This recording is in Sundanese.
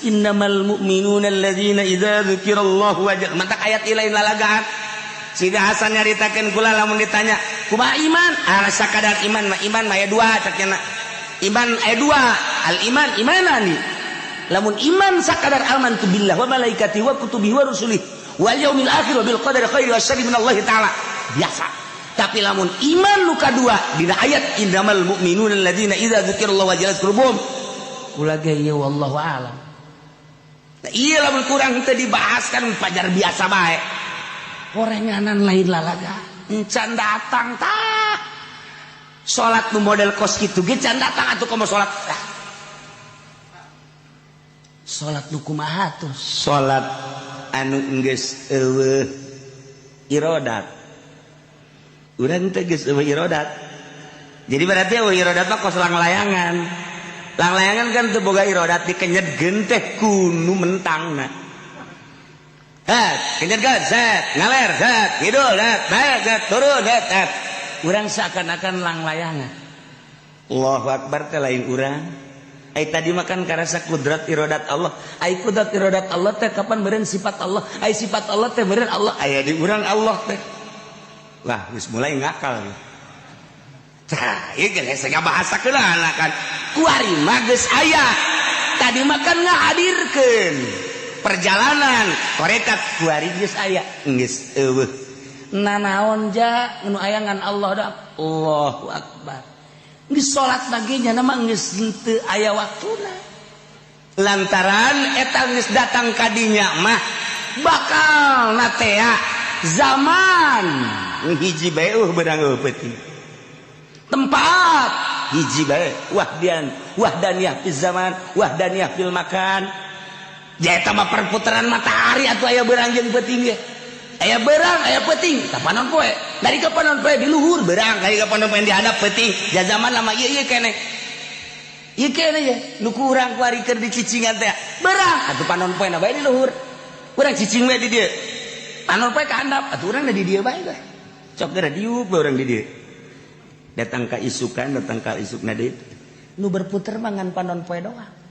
Innamal mu'minuna alladzina idza dzukirallahu wajah. Mantak ayat lain lalagaan. Sidi Hasan nyaritakeun kula, lamun ditanya kumaha iman, ah, sakadar iman mah, iman mah aya dua, cek nya. Iman aya dua, al iman imanani. Lamun iman sakadar amantu billah wa malaikati wa kutubihi wa rusulihi wal yaumil akhir wa bil qadari khairi wa syarri minallahi ta'ala, biasa. Tapi lamun iman nu kadua dina ayat innamal mu'minuna alladzina idza dzukirallahu wajilat qulubuhum, kula ge ieu wallahu alam. Nah, iya, lamun kurang teu dibahas kan pajar biasa bae. Horenganan lain lalaga. Encan datang tah. Salat nu model kos kitu ge can datang atuh, komo salat. Tah. Salat nu kumaha tuh? Salat anu geus euweuh irodat. Urang teh geus euweuh irodat. Jadi berarti euweuh irodat mah kos langlayangan. Langlayangan kan teu boga irodat, dikenyetkeun teh kunu mentangna. Het, kenyetkeun, set, ngaler, set, kidul, set, naik, set, turun, set, set. Urang seakan-akan langlayangan. Allahu Akbar teh lain urang. Ai tadi makan karasa kudrat irodat Allah. Ai kudrat irodat Allah teh kapan meureun sifat Allah. Ai sifat Allah teh meureun Allah aya di urang Allah teh. Wah, geus mulai ngakal. Tah, ieu geus bahasa keula kan. Kuari mah geus aya. Tadi makan ngahadirkeun perjalanan tarekat, kuari geus aya, geus euweuh. Nanaon ja nu aya ngan Allah da. Allahu Akbar. Geus salat baginya nama geus henteu aya waktuna. Lantaran eta geus datang kadinya mah bakal natea zaman hiji bae uh beurang eueuh peuting. Tempat hiji bae, wahdian wahdaniyah fil zaman, wahdaniyah fil makan. Eta mah perputaran matahari atau aya beurang jeung peuting ge. Aya beurang, aya peuting, ka panon poe. Dari ka panon poe di luhur beurang, dari ka panon poe di handap peuting. Ja zaman lama ieu ieu keneh. Ieu keneh ye, nu ku urang kuari keur dicicingan teh. Beurang atuh panon poe na bae di luhur. Urang cicing we di dieu. Panon poe ka handap, atuh urang di dieu bae teh. Cok geura diuk bae urang di dieu. Datang ka isukan, datang ka isukna deui. Nu berputer mah ngan panon poe doang.